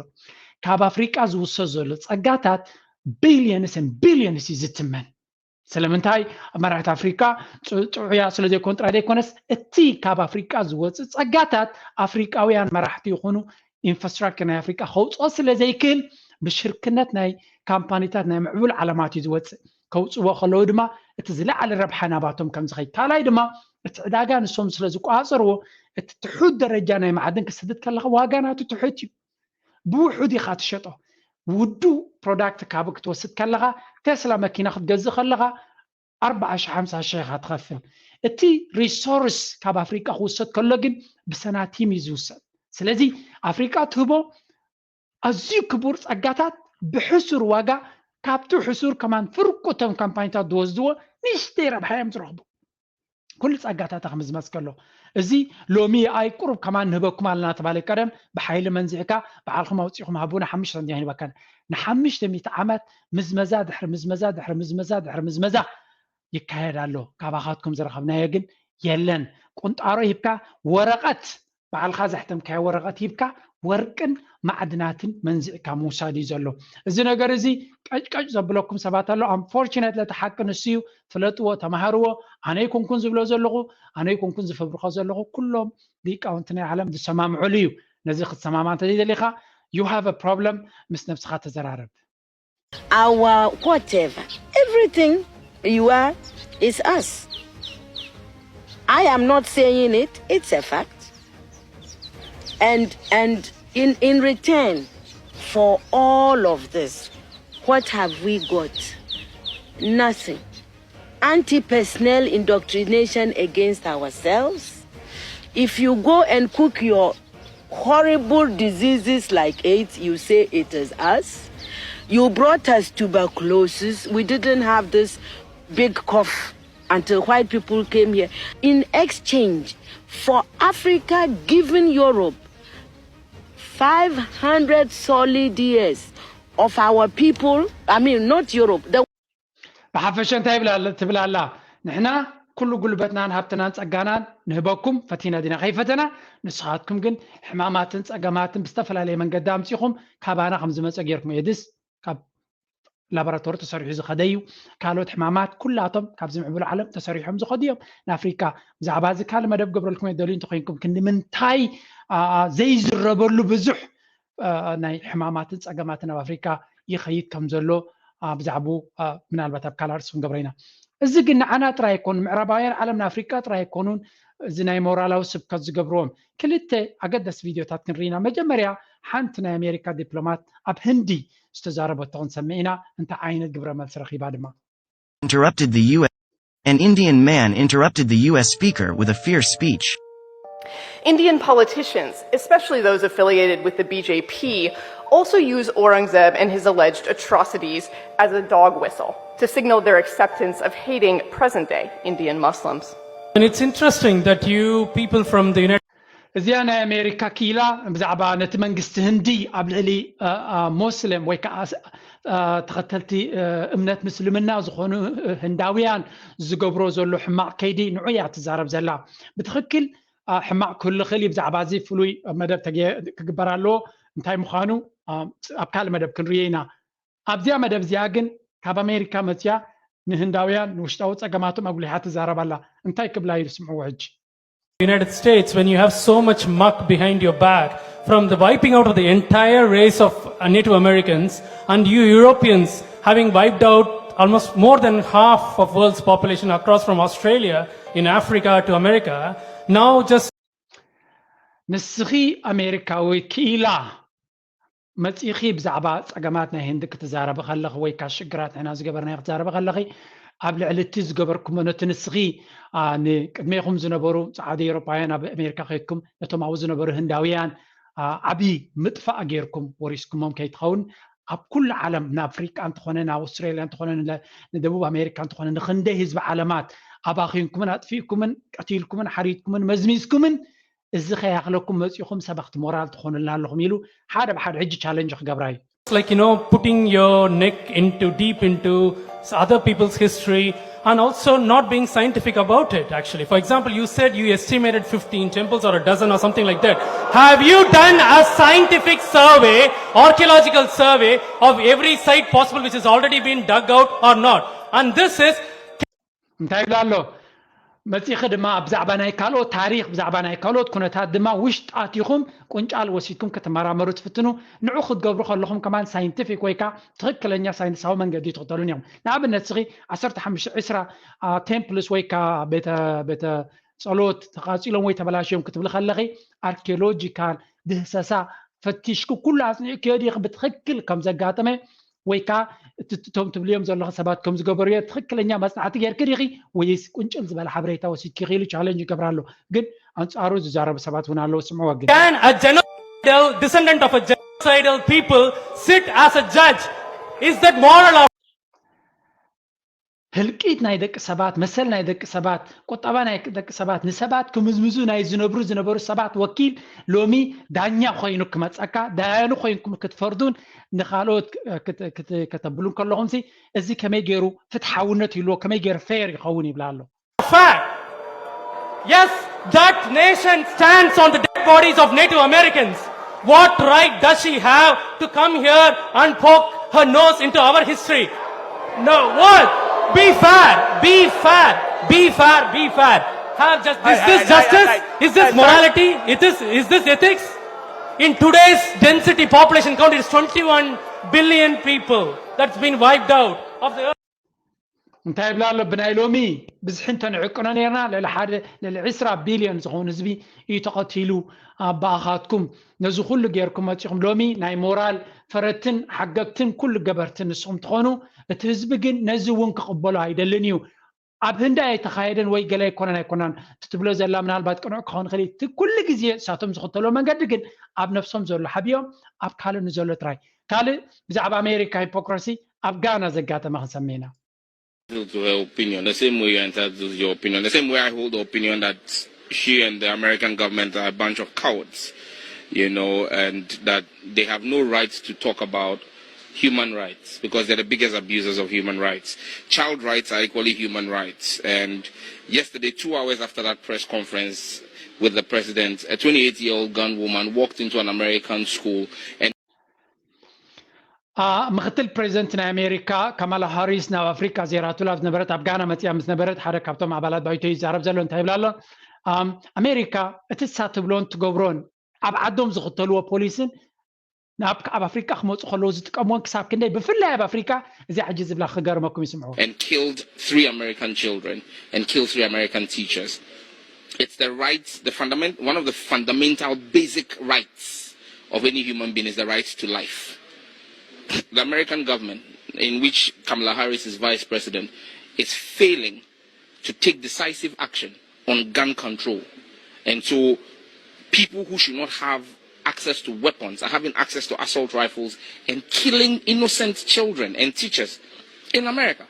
ካብ ኣፍሪቃ ዝውሰድ ዘሎ ጸጋታት billions and billions እዩ ዝትመን። ስለምንታይ ኣብ መራሕቲ ኣፍሪቃ ጥዑያ ስለ ዘይኮኑ ጥራይ ዘይኮነስ እቲ ካብ ኣፍሪቃ ዝወፅእ ፀጋታት ኣፍሪቃውያን መራሕቲ ይኹኑ ኢንፍራስትራክቸር ናይ ኣፍሪቃ ከውፅኦ ስለ ዘይክእል ብሽርክነት ናይ ካምፓኒታት ናይ ምዕቡል ዓለማት እዩ ዝወፅእ። ከውፅዎ ከለዉ ድማ እቲ ዝለዓለ ረብሓ ናባቶም ከም ዝኸይድ ካልኣይ ድማ እቲ ዕዳጋ ንሶም ስለ ዝቆፃፀርዎ እቲ ትሑት ደረጃ ናይ መዓድን ክሰድድ ከለካ ዋጋ ናቱ ትሑት እዩ። ብውሑድ ኢኻ ትሸጦ። ውዱ ፕሮዳክት ካብ ክትወስድ ከለኻ ቴስላ መኪና ክትገዝእ ከለኻ ኣርባዓ ሽሕ ሓምሳ ሽሕ ኢኻ ትኸፍል። እቲ ሪሶርስ ካብ ኣፍሪቃ ክውሰድ ከሎ ግን ብሰናቲም እዩ ዝውሰድ። ስለዚ ኣፍሪቃ ትህቦ ኣዝዩ ክቡር ጸጋታት ብሕሱር ዋጋ ካብቲ ሕሱር ከማን ፍርቁ እቶም ካምፓኒታት ዝወስድዎ ንእሽተይ ረብሓ እዮም ዝረኽቡ። ኩሉ ጸጋታታ ክምዝመዝ ከሎ እዚ ሎሚ ኣይ ቁሩብ ከማን ንህበኩም ኣለና ተባለ። ቀደም ብሓይሊ መንዚዕካ ባዕልኹም ኣውፂኹም ሃቡና ሓሙሽተ ሳንቲም ኣይንበካን። ንሓሙሽተ ሚእቲ ዓመት ምዝመዛ ድሕሪ ምዝመዛ ድሕሪ ምዝመዛ ድሕሪ ምዝመዛ ይካየድ ኣሎ። ካባኻትኩም ዝረኸብናዮ ግን የለን። ቁንጣሮ ሂብካ ወረቐት ባዕልኻ ዘሕተምካዮ ወረቐት ሂብካ ወርቅን ማዕድናትን መንዚዕካ ምውሳድ እዩ ዘሎ። እዚ ነገር እዚ ቀጭቀጭ ዘብለኩም ሰባት ኣሎ። ኣንፎርቹነት ለቲ ሓቂ ንሱ እዩ። ፍለጥዎ፣ ተማሃርዎ። ኣነ ይኮንኩን ዝብሎ ዘለኹ፣ ኣነ ይኮንኩን ዝፍብርኾ ዘለኹ፣ ኩሎም ሊቃውንቲ ናይ ዓለም ዝሰማምዑሉ እዩ። ነዚ ክትሰማማ እንተዘይደሊኻ you have a problem፣ ምስ ነብስኻ ተዘራረብ። Our whatever, everything you are is us. I am not saying it, it's a fact. And and in in return for all of this, What have we got? Nothing. Anti-personnel indoctrination against ourselves. If you go and cook your horrible diseases like AIDS, you say it is us. You brought us tuberculosis. We didn't have this big cough until white people came here. In exchange for Africa giving Europe five hundred solid years of our people, I mean, not Europe, the ብሓፈሻ እንታይ ይብላ ትብል ኣላ? ንሕና ኩሉ ጉልበትናን ሃብትናን ጸጋናን ንህበኩም ፈቲና ዲና ከይፈተና፣ ንስኻትኩም ግን ሕማማትን ጸገማትን ብዝተፈላለየ መንገዲ ኣምጺኹም ካባና ከም ዝመጸ ጌርኩም። ኤድስ ካብ ላቦራቶሪ ተሰሪሑ ዝኸደ እዩ። ካልኦት ሕማማት ኩላቶም ካብዚ ምዕቡል ዓለም ተሰሪሖም ዝኸዱ እዮም። ንኣፍሪካ ብዛዕባ እዚ ካልእ መደብ ገብረልኩም የደልዩ እንተኮይንኩም ክንዲ ምንታይ ዘይዝረበሉ ብዙሕ ናይ ሕማማትን ጸገማትን ኣብ ኣፍሪካ ይኸይድ ከም ዘሎ ብዛዕቡ ምናልባት ኣብ ካልእ ኣርእስቲ ክንገብሮ ኢና። እዚ ግን ንዓና ጥራይ ኣይኮኑን፣ ምዕራባውያን ዓለም ንኣፍሪቃ ጥራይ ኣይኮኑን። እዚ ናይ ሞራላዊ ስብከት ዝገብርዎም ክልተ ኣገደስቲ ቪድዮታት ክንርኢ ኢና። መጀመርያ ሓንቲ ናይ ኣሜሪካ ዲፕሎማት ኣብ ህንዲ ዝተዛረበቶ ክንሰምዕ ኢና። እንታይ ዓይነት ግብረ መልሲ ረኺባ ድማ interrupted the U S. An Indian man interrupted the U S speaker with a fierce speech. Indian politicians, especially those affiliated with the B J P, also use Aurangzeb and his alleged atrocities as a dog whistle to signal their acceptance of hating present day Indian Muslims. And it's interesting that you people from the United እዚኣ ናይ ኣሜሪካ ክኢላ ብዛዕባ ነቲ መንግስቲ ህንዲ ኣብ ልዕሊ ሞስሌም ወይ ከዓ ተኸተልቲ እምነት ምስልምና ዝኾኑ ህንዳውያን ዝገብሮ ዘሎ ሕማቕ ከይዲ ንዑ እያ ትዛረብ ዘላ። ብትኽክል ሕማቕ ክህሉ ይኽእል እዩ። ብዛዕባ እዚ ፍሉይ መደብ ክግበር ኣለዎ። እንታይ ምዃኑ ኣብ ካልእ መደብ ክንርእዮ ኢና። ኣብዚኣ መደብ እዚኣ ግን ካብ ኣሜሪካ መፅያ ንህንዳውያን ንውሽጣዊ ፀገማቶም ኣጉሊሓ ትዛረብ ኣላ። እንታይ ክብላ እዩ? ስምዕዎ ሕጂ። United States, when you have so much muck behind your back from the wiping out of the entire race of uh, Native Americans, and you Europeans having wiped out almost more than half of world's population across from Australia in Africa to America, now just ንስኺ ኣሜሪካዊ ክኢላ መፂኺ ብዛዕባ ፀገማት ናይ ህንዲ ክትዛረቢ ከለኺ ወይ ከዓ ሽግራት ንሕና ዝገበርናዮ ክትዛረቢ ከለኺ ኣብ ልዕሊ እቲ ዝገበርኩሞ ነቲ ንስኺ ንቅድሜኹም ዝነበሩ ፀዓዱ ኤውሮጳውያን ኣብ ኣሜሪካ ከይድኩም ነቶም ኣብኡ ዝነበሩ ህንዳውያን ዓብዪ ምጥፋእ ጌርኩም ወሪስኩሞም ከይትኸውን ኣብ ኩሉ ዓለም ንኣፍሪቃ እንተኾነ ንኣውስትራሊያ እንተኾነ ንደቡብ ኣሜሪካ እንተኾነ ንክንደይ ህዝቢ ዓለማት ኣባኺንኩምን ኣጥፊእኩምን ቀቲልኩምን ሓሪድኩምን መዝሚዝኩምን እዚ ከይኣኽለኩም መፂኹም ሰበኽቲ ሞራል ትኾኑልና ኣለኹም ኢሉ ሓደ ብሓደ ሕጂ ቻለንጅ ክገብራ እዩ። It's like, you know, putting your neck into deep into other people's history and also not being scientific about it, actually. For example, you said you estimated fifteen temples or a dozen or something like that. Have you done a scientific survey, archaeological survey of every site possible which has already been dug out or not? And this is እንታይ ይብላ ኣሎ? መፂኺ ድማ ብዛዕባ ናይ ካልኦት ታሪክ ብዛዕባ ናይ ካልኦት ኩነታት ድማ ውሽጢ ኣቲኹም ቁንጫል ወሲድኩም ክትመራመሩ ትፍትኑ። ንዑ ክትገብሩ ከለኹም ከማን ሳይንቲፊክ ወይ ከዓ ትኽክለኛ ሳይንሳዊ መንገዲ ትኽተሉን እዮም። ንኣብነት ስኺ ዓሰርተ ሓሙሽተ ዕስራ ቴምፕልስ ወይ ከዓ ቤተ ቤተ ጸሎት ተቃፂሎም ወይ ተበላሽዮም ክትብሊ ከለኺ ኣርኪኦሎጂካል ድህሰሳ ፈቲሽኩ ኩሉ ኣፅኒዕክዮ ዲኺ ብትኽክል ከም ዘጋጠመ ወይ ከዓ እቶም ትብልዮም ዘለኹ ሰባት ከም ዝገበርዮ ትኽክለኛ መፅናዕቲ ጌርኪ ዲኺ ወይስ ቁንጭል ዝበለ ሓበሬታ ወሲድኪ ኢኺ ኢሉ ቻለንጅ ይገብር ኣሎ። ግን ኣንፃሩ ዝዛረቡ ሰባት እውን ኣለዉ። ስምዕዎ ግን Can a genocidal descendant of a genocidal people sit as a judge? Is that moral or ህልቂት ናይ ደቂ ሰባት መሰል ናይ ደቂ ሰባት ቁጠባ ናይ ደቂ ሰባት ንሰባት ክምዝምዙ ናይ ዝነብሩ ዝነበሩ ሰባት ወኪል ሎሚ ዳኛ ኮይኑ ክመፀካ ዳያኑ ኮይንኩም ክትፈርዱን ንካልኦት ከተብሉን ከለኹም እዚ ከመይ ገይሩ ፍትሓውነት ይህልዎ ከመይ ገይሩ ፌር ይኸውን ይብላ ኣሎ። Fact. Yes, that nation stands on the dead bodies of Native Americans. What right does she have to come here and poke her nose into our history? No, what? Be fair, be fair, be fair, be fair. Have just, is this justice? Is this morality? It is, is this ethics? In today's density population count, it's twenty-one billion people that's been wiped out of the earth. እንታይ ይብላ ኣሎ? ብናይ ሎሚ ብዝሒ እንተንዕቅኖ ነርና ልዕሊ ሓደ ልዕሊ ዕስራ ቢልዮን ዝኸውን ህዝቢ እዩ ተቐቲሉ። ኣባኣኻትኩም ነዚ ኩሉ ጌርኩም መፂኹም ሎሚ ናይ ሞራል ፈረትን ሓገግትን ኩሉ ገበርትን ንስኹም ትኾኑ። እቲ ህዝቢ ግን ነዚ እውን ክቕበሎ ኣይደልን እዩ። ኣብ ህንዲ ኣይተኻየደን ወይ ገለ ኣይኮነን ኣይኮናን ትትብሎ ዘላ ምናልባት ቅኑዕ ክኸውን ይኽእል እዩ። እቲ ኩሉ ግዜ እሳቶም ዝኽተልዎ መንገዲ ግን ኣብ ነፍሶም ዘሎ ሓቢኦም ኣብ ካልእ ንዘሎ ጥራይ። ካልእ ብዛዕባ ኣሜሪካ ሂፖክራሲ ኣብ ጋና ዘጋጠመ ክንሰምዕ ኢና። To her opinion, the same way you're entitled to your opinion, the same way I hold the opinion that she and the American government are a bunch of cowards, you know, and that they have no right to talk about human rights because they're the biggest abusers of human rights. Child rights are equally human rights. And yesterday, two hours after that press conference with the president, a twenty-eight year old gun woman walked into an American school and ምክትል ፕሬዚደንት ናይ ኣሜሪካ ካማላ ሃሪስ ናብ ኣፍሪካ ዜራትላ ዝነበረት ኣብ ጋና መፅያ ምስ ነበረት ሓደ ካብቶም ኣባላት ባይቶ ይዛረብ ዘሎ እንታይ ይብላ ኣሎ? ኣሜሪካ እቲ እሳ ትብሎን ትገብሮን ኣብ ዓዶም ዝኽተልዎ ፖሊስን ናብ ኣብ ኣፍሪካ ክመፁ ከለዉ ዝጥቀምዎን ክሳብ ክንደይ ብፍላይ ኣብ ኣፍሪካ እዚኣ ሕጂ ዝብላ ክገርመኩም ይስምዑ። and killed three American children and killed three American teachers. It's the rights, the fundament, one of the fundamental basic rights of any human being is the right to life. The American government, in which Kamala Harris is vice president, is failing to take decisive action on gun control. And so people who should not have access to weapons are having access to assault rifles and killing innocent children and teachers in America.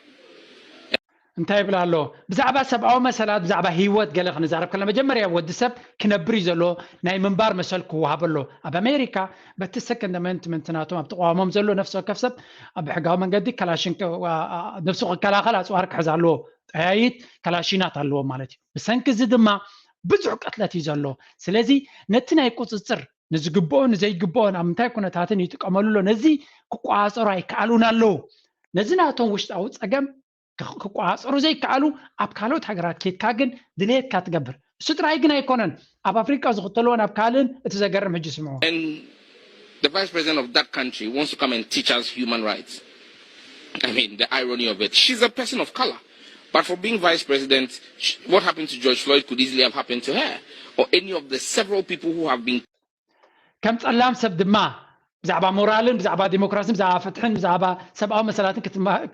እንታይ ይብል ኣሎ? ብዛዕባ ሰብኣዊ መሰላት ብዛዕባ ህይወት ገለ ክንዛረብ ከለና መጀመርያ ወዲ ሰብ ክነብር እዩ ዘለዎ። ናይ ምንባር መሰል ክወሃበ ኣሎ። ኣብ ኣሜሪካ በቲ ሰከንድ ኣመንትመንት ናቶም ኣብ ተቃዋሞም ዘሎ ነፍሲ ወከፍ ሰብ ኣብ ሕጋዊ መንገዲ ከላሽን ነብሱ ክከላኸል ኣፅዋር ክሕዝ ኣለዎ። ጠያይት ከላሽናት ኣለዎ ማለት እዩ። ብሰንኪ እዚ ድማ ብዙሕ ቅትለት እዩ ዘሎ። ስለዚ ነቲ ናይ ቁፅፅር ንዝግብኦ ንዘይግብኦን ኣብ ምንታይ ኩነታትን ይጥቀመሉ ኣሎ ነዚ ክቋፀሩ ኣይከኣሉን ኣለዉ። ነዚ ናቶም ውሽጣዊ ፀገም ክቋፀሩ ዘይከኣሉ ኣብ ካልኦት ሃገራት ኬድካ ግን ድሌትካ ትገብር። እሱ ጥራይ ግን ኣይኮነን ኣብ ኣፍሪቃ ዝኽተልዎን ኣብ ካልእን እቲ ዘገርም ሕጂ ስምዑ። And the vice president of that country wants to come and teach us human rights. I mean, the irony of it. She's a person of color. But for being vice president, what happened to George Floyd could easily have happened to her or any of the several people who have been. ከም ጸላም ሰብ ድማ ብዛዕባ ሞራልን ብዛዕባ ዲሞክራሲን ብዛዕባ ፍትሕን ብዛዕባ ሰብኣዊ መሰላትን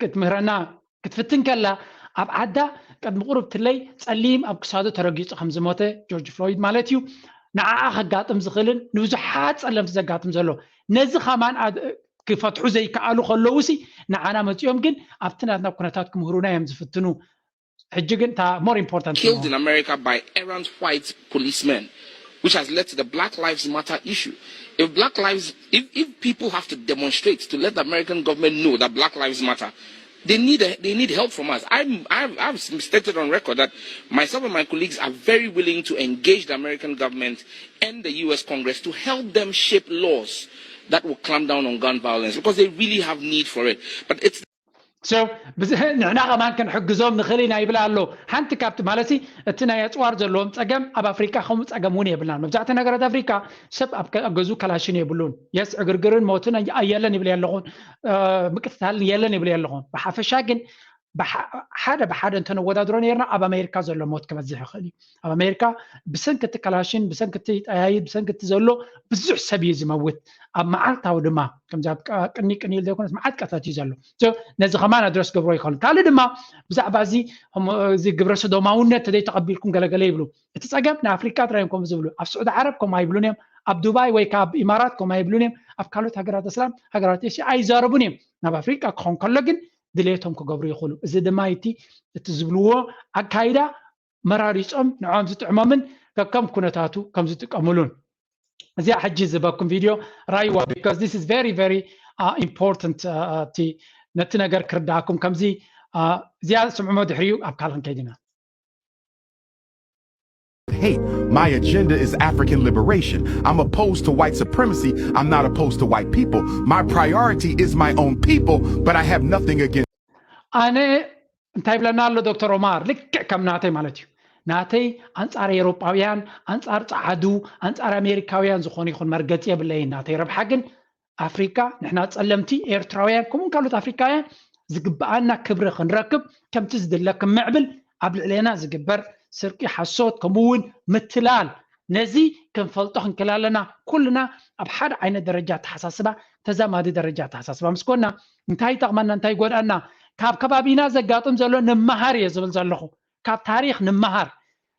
ክትምህረና ክትፍትን ከላ ኣብ ዓዳ ቅድሚ ቁሩብ ትለይ ጸሊም ኣብ ክሳዱ ተረጊጹ ከም ዝሞተ ጆርጅ ፍሎይድ ማለት እዩ ንዓኣ ከጋጥም ዝኽእልን ንብዙሓት ጸለምቲ ዘጋጥም ዘሎ ነዚ ከማን ክፈትሑ ዘይከኣሉ ከለውሲ ንዓና መጺኦም ግን ኣብቲ ናትና ኩነታት ክምህሩና እዮም ዝፍትኑ ሕጂ ግን እታ more important killed in America by errant white policemen, which has led to the Black Lives Matter issue. If Black Lives, if, if people have to demonstrate to let the American government know that Black Lives Matter, they need a, they need help from us. I'm, I've, I've stated on record that myself and my colleagues are very willing to engage the American government and the U S Congress to help them shape laws that will clamp down on gun violence because they really have need for it. But it's ንሕና ከማን ክንሕግዞም ንኽእል ኢና ይብል ኣሎ። ሓንቲ ካብቲ ማለት እቲ ናይ ኣፅዋር ዘለዎም ፀገም ኣብ ኣፍሪካ ከምኡ ፀገም እውን የብልናን። መብዛሕትኡ ነገራት ኣፍሪካ ሰብ ኣብ ገዙ ከላሽን የብሉን። የስ ዕግርግርን ሞትን የለን ይብል ኣለኹን፣ ምቅትታልን የለን ይብል ኣለኹን። ብሓፈሻ ግን ሓደ ብሓደ እንተነወዳድሮ ነርና ኣብ ኣሜሪካ ዘሎ ሞት ክበዝሕ ይኽእል እዩ። ኣብ ኣሜሪካ ብሰንኪ እቲ ከላሽን ብሰንኪ እቲ ጠያይት ብሰንኪ እቲ ዘሎ ብዙሕ ሰብ እዩ ዝመውት። ኣብ መዓልታዊ ድማ ከምዚ ኣብ ቅኒ ቅኒ ኢሉ ዘይኮነስ መዓት ቀተት እዩ ዘሎ። ነዚ ከማን ኣድረስ ገብሮ ይኸውን። ካልእ ድማ ብዛዕባ እዚ እዚ ግብረ ሰዶማውነት ተዘይተቐቢልኩም ገለገለ ይብሉ። እቲ ፀገም ንኣፍሪካ ጥራይ እዮም ከምኡ ዝብሉ። ኣብ ስዑዲ ዓረብ ከምኡ ኣይብሉን እዮም። ኣብ ዱባይ ወይ ከዓ ኣብ ኢማራት ከምኡ ኣይብሉን እዮም። ኣብ ካልኦት ሃገራት እስላም ሃገራት ኤስያ ኣይዛረቡን እዮም። ናብ ኣፍሪካ ክኾን ከሎ ግን ድሌቶም ክገብሩ ይኽእሉ። እዚ ድማ እቲ እቲ ዝብልዎ ኣካይዳ መራሪፆም ንዖም ዝጥዕሞምን ከከም ኩነታቱ ከም ዝጥቀምሉን እዚኣ ሕጂ ዝበኩም ቪድዮ ራይዋ because this is very very important እቲ ነቲ ነገር ክርዳእኩም ከምዚ እዚኣ ስምዕሞ ድሕሪኡ ኣብ ካልእ ክንከይድ ኢና hate. My agenda is African liberation. I'm opposed to white supremacy. I'm not opposed to white people. My priority is my own people, but I have nothing against. ኣነ እንታይ ይብለና ኣሎ ዶክተር ኦማር ልክዕ ከም ናተይ ማለት እዩ ናተይ ኣንጻር ኤሮጳውያን ኣንጻር ጸዓዱ ኣንጻር ኣሜሪካውያን ዝኾነ ይኹን መርገጺ የብለይን ናተይ ረብሓ ግን ኣፍሪካ ንሕና ጸለምቲ ኤርትራውያን ከምኡን ካልኦት ኣፍሪካውያን ዝግብኣና ክብሪ ክንረክብ፣ ከምቲ ዝድለ ክምዕብል ኣብ ልዕሌና ዝግበር ስርቂ፣ ሓሶት፣ ከምኡ እውን ምትላል፣ ነዚ ክንፈልጦ ክንክእል ኣለና። ኩልና ኣብ ሓደ ዓይነት ደረጃ ኣተሓሳስባ፣ ተዛማዲ ደረጃ ኣተሓሳስባ ምስ ኮና፣ እንታይ ይጠቕመና፣ እንታይ ይጎድኣና፣ ካብ ከባቢና ዘጋጥም ዘሎ ንመሃር እየ ዝብል ዘለኹ። ካብ ታሪኽ ንመሃር።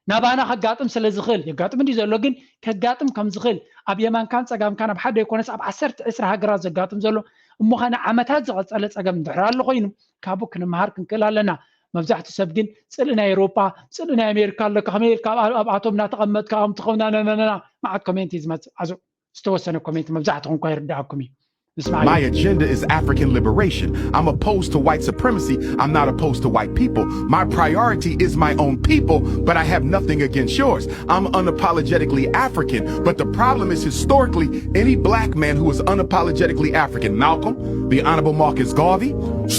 ናባና ከጋጥም ስለ ዝኽእል፣ የጋጥም እንዲ ዘሎ፣ ግን ከጋጥም ከም ዝኽእል፣ ኣብ የማንካን ጸጋምካን፣ ኣብ ሓደ ይኮነስ ኣብ ዓሰርተ ዕስራ ሃገራት ዘጋጥም ዘሎ፣ እሞ ኸነ ዓመታት ዝቐጸለ ጸገም እንድሕር ኣሎ ኮይኑ፣ ካብኡ ክንመሃር ክንክእል ኣለና። መብዛሕትኡ ሰብ ግን ጽልኢ ናይ ኤውሮጳ፣ ጽልኢ ናይ ኣሜሪካ ኣለካ፣ ከመይ ኢልካ ኣብ፣ ኣብኣቶም እናተቐመጥካ፣ ኣብኦም ትኸውን፣ ነነነና፣ መዓት ኮሜንት እዩ ዝመጽእ። ኣዞ፣ ዝተወሰነ ኮሜንት፣ መብዛሕትኹም እኳ ይርድኣኩም እዩ። ንስማዕ። My agenda is African liberation. I'm opposed to white supremacy. I'm not opposed to white people. My priority is my own people, but I have nothing against yours. I'm unapologetically African, but the problem is historically, any black man who is unapologetically African, Malcolm, the Honorable Marcus Garvey,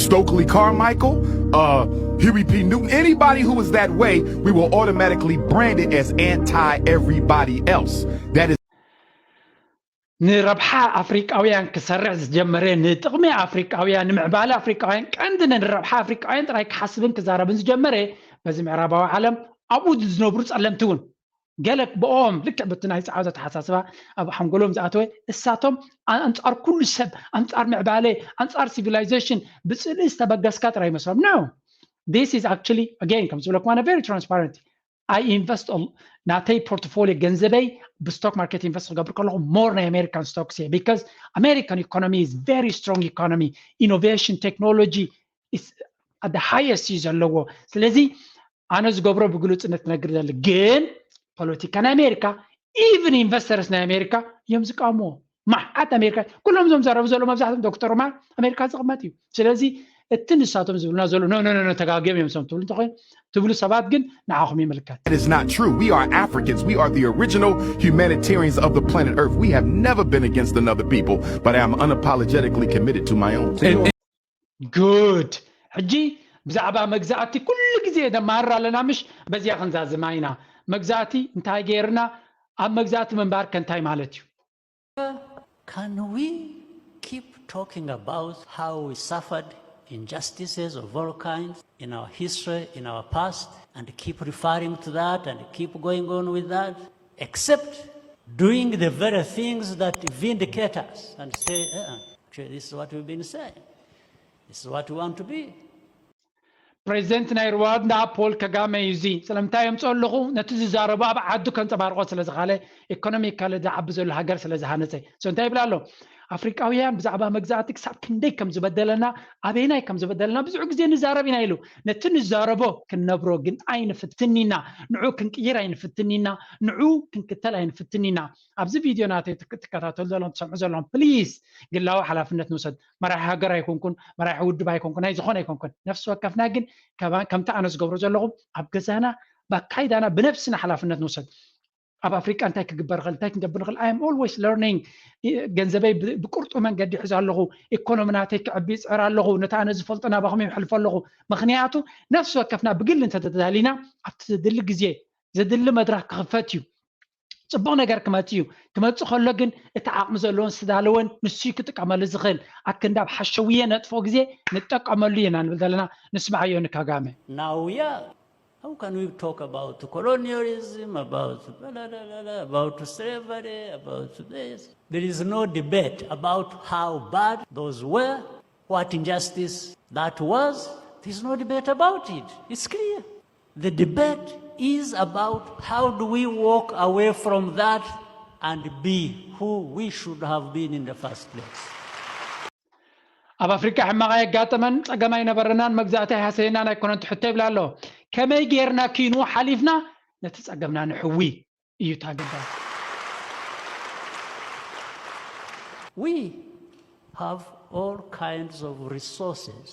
Stokely Carmichael, uh, Huey P. Newton, anybody who is that way, we were automatically branded as anti everybody else. That is ንረብሓ ኣፍሪቃውያን ክሰርሕ ዝጀመረ፣ ንጥቕሚ ኣፍሪቃውያን፣ ንምዕባለ ኣፍሪቃውያን፣ ቀንዲ ንረብሓ ኣፍሪቃውያን ጥራይ ክሓስብን ክዛረብን ዝጀመረ፣ በዚ ምዕራባዊ ዓለም ኣብኡ ዝነብሩ ጸለምቲ እውን ገለ ብኦም ልክዕ በቲ ናይ ጸዓት ኣተሓሳስባ ኣብ ሓንጎሎም ዝኣተወ፣ እሳቶም ኣንጻር ኩሉ ሰብ፣ ኣንጻር ምዕባለ፣ ኣንጻር ሲቪላይዜሽን ብጽልኢ ዝተበገስካ ጥራይ ይመስሎም። No, this is actually, again, ከም ዝብለኩም ኣነ very transparent. I invest all ናተይ ፖርትፎሊዮ ገንዘበይ ብስቶክ ማርኬት ኢንቨስት ክገብር ከለኹ more ናይ ኣሜሪካን ስቶክስ እየ፣ because American economy is very strong economy, innovation, technology is at the highest እዩ ዘለዎ። ስለዚ ኣነ ዝገብሮ ብግሉጽነት ነግር ዘለ፣ ግን ፖለቲካ ናይ ኣሜሪካ፣ even investors ናይ ኣሜሪካ እዮም ዝቃወምዎ። መዓት ኣሜሪካ፣ ኩሎም እዞም ዘረቡ ዘሎ መብዛሕትኦም ዶክተር ኦማር ኣሜሪካ ዝቕመጥ እዩ። ስለዚ እቲ ንሳቶም ዝብሉና ዘሎ no no no no ተጋግዮም እዮም ሰም ትብሉ እንተኾይኑ፣ ትብሉ ሰባት ግን ንዓኹም ይምልከት። That is not true. We are Africans. We are the original humanitarians of the planet Earth. We have never been against another people, but I am unapologetically committed to my own. Good. ሕጂ ብዛዕባ መግዛእቲ ኩሉ ግዜ ነማርር ኣለና፣ ምሽ? በዚያ ክንዛዝማ ኢና። መግዛእቲ እንታይ ገይርና? ኣብ መግዛእቲ ምንባር ከ እንታይ ማለት እዩ? Can we keep talking about how we suffered injustices of all kinds in our history, in our past, and keep referring to that and keep going on with that, except doing the very things that vindicate us and say, uh, actually, this is what we've been saying, this is what we want to be? ፕሬዚደንት ናይ ሩዋንዳ ፖል ከጋመ እዩ። እዚ ስለምንታይ የምፅኦ ኣለኹ? ነቲ ዝዛረቦ ኣብ ዓዱ ከንፀባርቆ ስለ ዝኻለ፣ ኢኮኖሚካሊ ዝዓቢ ዘሎ ሃገር ስለ ዝሃነፀ። So እንታይ ይብል ኣሎ? ኣፍሪቃውያን ብዛዕባ መግዛእቲ ክሳብ ክንደይ ከም ዝበደለና፣ ኣበይናይ ከም ዝበደለና ብዙሕ ግዜ ንዛረብ ኢና ኢሉ። ነቲ ንዛረቦ ክንነብሮ ግን ኣይንፍትን ኢና። ንዑ ክንቅይር ኣይንፍትን ኢና። ንዑ ክንክተል ኣይንፍትን ኢና። ኣብዚ ቪድዮ ናተይ ትከታተሉ ዘለኹም ትሰምዑ ዘለኹም ፕሊስ ግላዊ ሓላፍነት ንውሰድ። መራሒ ሃገር ኣይኮንኩን፣ መራሒ ውድብ ኣይኮንኩን፣ ናይ ዝኾነ ኣይኮንኩን። ነፍሲ ወከፍና ግን ከምቲ ኣነ ዝገብሮ ዘለኹ ኣብ ገዛና ብኣካይዳና ብነብስና ሓላፍነት ንውሰድ። ኣብ ኣፍሪቃ እንታይ ክግበር ይኽእል፣ እንታይ ክንገብር ንኽእል? I am always learning። ገንዘበይ ብቁርጡ መንገዲ ሕዝ ኣለኹ። ኢኮኖሚ ናተይ ክዕቢ ይፅዕር ኣለኹ። ነቲ ኣነ ዝፈልጦ ናባኹም የሕልፎ ኣለኹ። ምክንያቱ ነፍሲ ወከፍና ብግሊ እንተተዳሊና ኣብቲ ዘድሊ ግዜ ዘድሊ መድረኽ ክኽፈት እዩ። ፅቡቕ ነገር ክመፅእ እዩ። ክመፅእ ከሎ ግን እቲ ዓቕሚ ዘለዎን ዝተዳለወን ንሱ ክጥቀመሉ ዝኽእል። ኣክንዲ ኣብ ሓሸውየ ነጥፍኦ ግዜ ንጠቀመሉ ኢና ንብል ዘለና። ንስማዓዮ ንካጋመ። Now we are. How can we talk about colonialism, about, blah, blah, blah, blah, about slavery, about this? There is no debate about how bad those were, what injustice that was. There's no debate about it. It's clear. The debate is about how do we walk away from that and be who we should have been in the first place. ኣብ ኣፍሪካ ሕማቕ ኣየጋጠመን፣ ፀገም ኣይነበረናን፣ መግዛእቲ ኣይሃሰየናን ኣይኮነን ትሕቶ ይብል ኣሎ። ከመይ ጌርና ኪኑ ሓሊፍና ነቲ ፀገምና ንሕዊ እዩ ታገዳሲ። We have all kinds of resources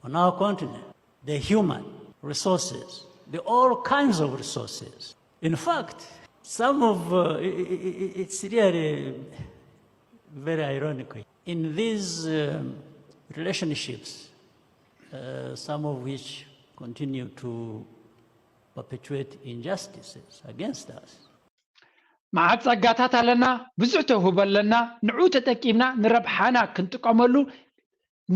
on our continent, the human resources, the all kinds of resources. In fact, some of uh, it's really very ironic. In these um, relationships, uh, some of which continue to perpetuate injustices against us. መዓት ጸጋታት ኣለና፣ ብዙሕ ተውህቦ ኣለና። ንዑ ተጠቂምና ንረብሓና ክንጥቀመሉ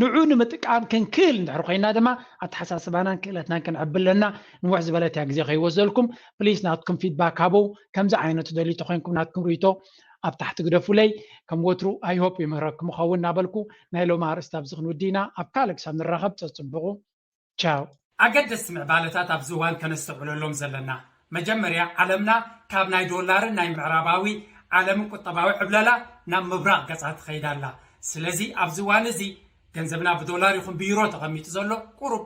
ንዑ ንምጥቃም ክንክእል እንድሕር ኮይና ድማ ኣተሓሳስባናን ክእለትናን ክንዕብል ኣለና። ንውሕ ዝበለት እያ ግዜ ከይወሰድኩም፣ ፕሊስ ናትኩም ፊድባክ ሃቡ። ከምዚ ዓይነት ደልዩ ተኮይንኩም ናትኩም ርእቶ ኣብ ታሕቲ ግደፉለይ። ከም ወትሩ ኣይሆፕ ይምህረኩም ይኸውን እናበልኩ ናይ ሎሚ ኣርእስቲ ኣብዚ ክንውዲ ኢና። ኣብ ካልእ ክሳብ ንራኸብ ጸጽብቑ። ቻው። ኣገደስቲ ምዕባለታት ኣብዚ እዋን ከነስተውዕለሎም ዘለና፣ መጀመርያ ዓለምና ካብ ናይ ዶላርን ናይ ምዕራባዊ ዓለምን ቁጠባዊ ዕብለላ ናብ ምብራቕ ገጻ ትኸይድ ኣላ። ስለዚ ኣብዚ እዋን እዚ ገንዘብና ብዶላር ይኹን ብዩሮ ተቐሚጡ ዘሎ ቁሩብ፣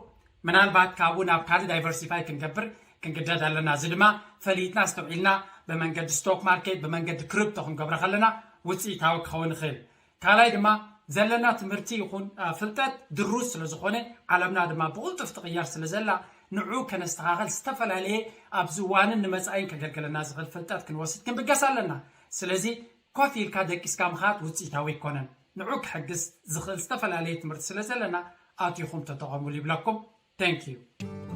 ምናልባት ካብኡ ናብ ካልእ ዳይቨርሲፋይ ክንገብር ክንግደድ ኣለና። እዚ ድማ ፈሊጥና ኣስተውዒልና ብመንገዲ ስቶክ ማርኬት፣ ብመንገዲ ክሪፕቶ ክንገብሮ ከለና ውፅኢታዊ ክኸውን ይኽእል። ካልኣይ ድማ ዘለና ትምህርቲ ይኹን ፍልጠት ድሩዝ ስለ ዝኾነ፣ ዓለምና ድማ ብቕልጡፍ ትቕየር ስለ ዘላ፣ ንዑ ከነስተኻኸል ዝተፈላለየ ኣብዚ እዋንን ንመጻኢን ከገልግለና ዝኽእል ፍልጠት ክንወስድ ክንብገስ ኣለና። ስለዚ ኮፍ ኢልካ ደቂስካ ምኻድ ውፅኢታዊ ኣይኮነን። ንዑ ክሕግዝ ዝኽእል ዝተፈላለየ ትምህርቲ ስለ ዘለና ኣቲኹም ተጠቐሙሉ ይብለኩም። Thank you።